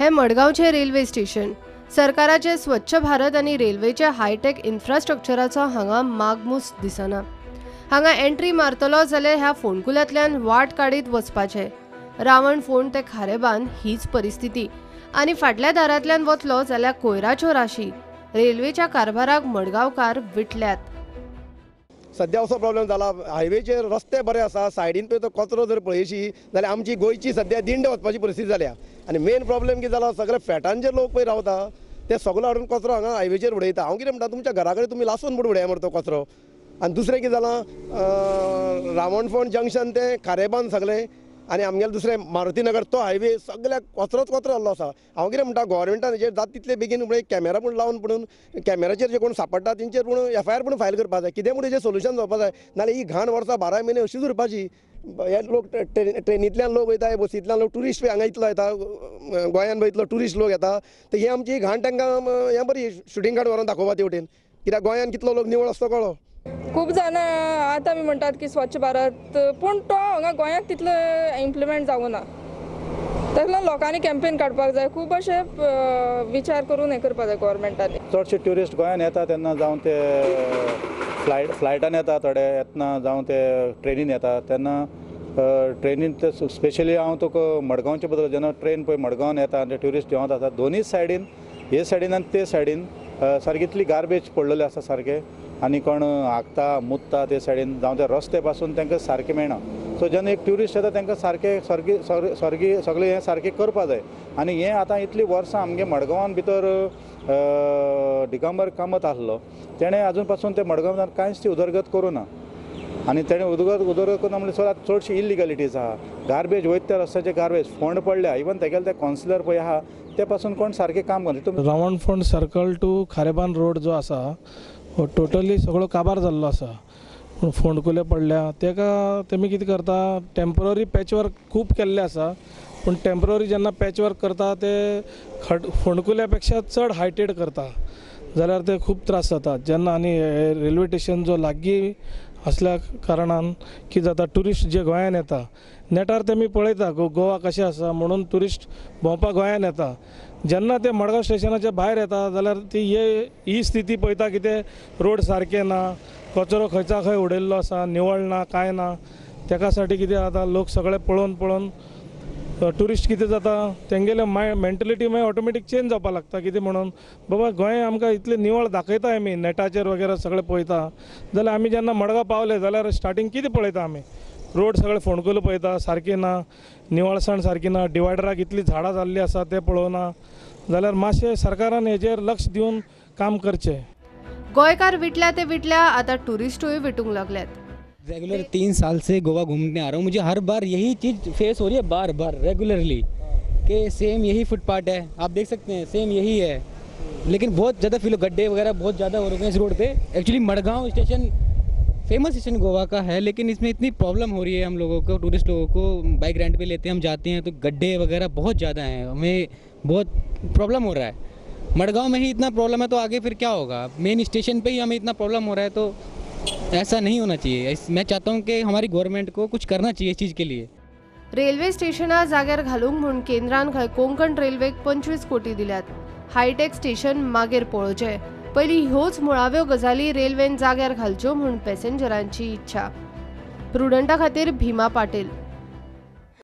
हे मडगांवचे railway station. सरकाराचे स्वच्छ भारत आनी रेल्वेचे हायटेक इन्फ्रास्ट्रक्चराचो हांगा मागमूस दिसना. हांगा एंट्री मारतलो जाल्यार ह्या फोंडकुलांतल्यान वाट काडीत वचपाचें. रावण फोंड ते खारेबांद हीच परिस्थिती आनी फाटल्या दारांतल्यान वतलो जाल्यार कोयराच्यो राशी. रेल्वेच्या कारभाराक मडगांवकार विटल्यात. सद्या असो प्रॉब्लेम जाला, हायवेचेर रस्ते बरे आसा, सायडीन पळय तो कचरो जर पळयशी जाल्यार आमची गोंयची सद्या दिंड वचपाची परिस्थिती जाल्या. आनी मेन प्रॉब्लेम कितें जाला, सगळे फ्लॅटांचेर लोक पळय रावता ते सगळो हाडून कचरो हांगा हायवेचेर उडयता. हांव कितें म्हणटा, तुमच्या घरा कडेन तुमी लासून म्हूण उडया मरे तो कचरो. आनी दुसरें कितें जालां, रावणफोंड जंक्शन ते खारेबांद सगळें आनी आमगेलें दुसरें मारुती नगर तो हायवे सगळ्याक कचरोच कचरो जाल्लो आसा. हांव कितें म्हणटा, गव्हर्मेंटान हेजेर जाता तितले बेगीन पळय कॅमेरा पूण लावन पडून कॅमेराचेर जे कोण सापडटा तेंचेर पूण एफआयआर पूण फायल करपाक जाय. कितें म्हूण हेजेर सोल्युशन जावपाक जाय, नाल्यार ही घाण वर्सां 12 म्हयने अशीच उरपाची. हे लोक ट्रेनींतल्यान लोक वयता, बसींतल्यान लोक ट्युरिस्ट हांगा इतलो येता, गोंयान पळय इतलो ट्युरिस्ट लोक येता, तर ही आमची घाण तांकां हें बरी शुटींग कार्ड व्हरोन दाखोवपा ते वटेन. कित्याक गोंयान कितलो लोक निवळ आसता कळ्ळो. खूब जाणां आतां आमी म्हणटात की स्वच्छ भारत, पूण तो हांगा गोंयांत तितलो इम्प्लिमेंट जावूं ना. ताका लागून लोकांनी कॅम्पेन काडपाक जाय, खूब अशे विचार करून हें करपाक जाय गव्हर्मेंटांनी. चडशे ट्युरिस्ट गोंयांत येता तेन्ना जावं ते फ्लायटान येता, थोडे येतना जावं ते ट्रेनीन येता तेन्ना ट्रेनीन ते स्पेशली हांव तुका मडगांवचे बद्दल जेन्ना ट्रेन पळय मडगांवान येता आनी ट्युरिस्ट देंवत आसा, दोनूय सायडीन हे सायडीन आनी ते सायडीन सारकी इतली गार्बेज पडलेली आसा सारकें, आनी कोण हागता मुतता ते सायडीन जावं ते रस्ते पासून तांकां सारकें मेळना. सो जेन्ना एक ट्युरिस्ट येता तांकां सारकें सारकी सारकी सगळें हें सारकें करपा जाय. आनी हें आतां इतलीं वर्सां आमगे मडगांवान भितर दिगंबर कामत आसलो, तेणें आजून पासून ते मडगांवान कांयच ती उदरगत करूं ना. आनी तेणें उदरगत करूं ना म्हणल्यार चडशी इलिगलिटीज आहा, गार्बेज वयता त्या रस्त्याचे गार्बेज फोंड पडल्या, इवन तेगेले ते कावन्सिलर पळय आहा ते पासून कोण सारकें काम करना. Ravanfond circle to Kharebandh road जो आसा हो टोटली सगळो काबार जाल्लो आसा, पूण फोंडकुले पडल्या तेका तेमी कितें करता, टेम्पररी पॅचवर्क खूब केल्लें आसा, पूण टेम्पररी जेन्ना पॅचवर्क करता ते फोंडकुल्या पेक्षा चड हायटेड करता जाल्यार ते खूब त्रास जाता. जेन्ना आनी रेल्वे स्टेशन जो लागीं आसल्या कारणान कितें जाता, ट्युरिस्ट जे गोंयान येता नेटार तेमी पळयता गोवा कशें आसा म्हणून ट्युरिस्ट भोंवपाक गोंयान येता. जेन्ना ते मडगांव स्टेशनाच्या भायर येता जाल्यार ती ही स्थिती पळयता कितें रोड सारके ना, कचरो खंयच्या खंय उडयल्लो आसा, निवळ ना, कांय ना. तेका साठी कितें जाता, लोक सगळे पळोवन पळोवन ट्युरिस्ट कितें जाता तेंगेले मेंटलिटी मागीर ऑटोमॅटीक चेंज जावपाक लागता. कितें म्हणून बाबा गोंय आमकां इतलें निवळ दाखयता आमी नेटाचेर वगैरे सगळें पळयता, जाल्यार आमी जेन्ना मडगांव पावले जाल्यार स्टार्टींग कितें पळयता आमी, रोड सगळे फोंडकुलो पळयता सारकी ना, निवळसाण सारकी ना, डिवायडराक इतलीं झाडां जाल्लीं आसा तें पळोवना. जाल्यार मातशें सरकारान हेजेर लक्ष दिवन काम करचें. गोंयकार विटल्या ते विटल्या, आतां ट्युरिस्टूय विटूंक लागल्यात. रेगुलर 3 साल से गोवा घूमने आ रहा हूँ, मुझे हर बार यही चीज़ फेस हो रही है, बार बार रेगुलरली कि सेम यही फुटपाथ है, आप देख सकते हैं सेम यही है, लेकिन बहुत ज़्यादा फील गड्ढे वगैरह बहुत ज़्यादा हो रहे हैं इस रोड पे. Actually Madgaon station famous station Goa का है, लेकिन इसमें इतनी प्रॉब्लम हो रही है हम लोगों को, टूरिस्ट लोगों को. बाइक रेंट पे लेते हैं हम, जाते हैं तो गड्ढे वगैरह बहुत ज़्यादा हैं, हमें बहुत प्रॉब्लम हो रहा है. मडगांव में ही इतना प्रॉब्लम है तो आगे फिर क्या होगा, मेन स्टेशन पर ही हमें इतना प्रॉब्लम हो रहा है, तो ऐसा नहीं होना चाहिए. मैं चाहता हूँ कि हमारी गवर्नमेंट को कुछ करना चाहिए इस चीज़ के लिए. रेल्वे स्टेशनां जाग्यार घालूंक म्हूण केंद्रान खंय कोंकण रेल्वेक 25 कोटी दिल्यात. हायटेक स्टेशन मागीर पळोवचें, पयलीं ह्योच मुळाव्यो गजाली रेल्वेन जाग्यार घालच्यो म्हूण पॅसेंजरांची इच्छा. प्रुडंटा खातीर भीमा पाटील.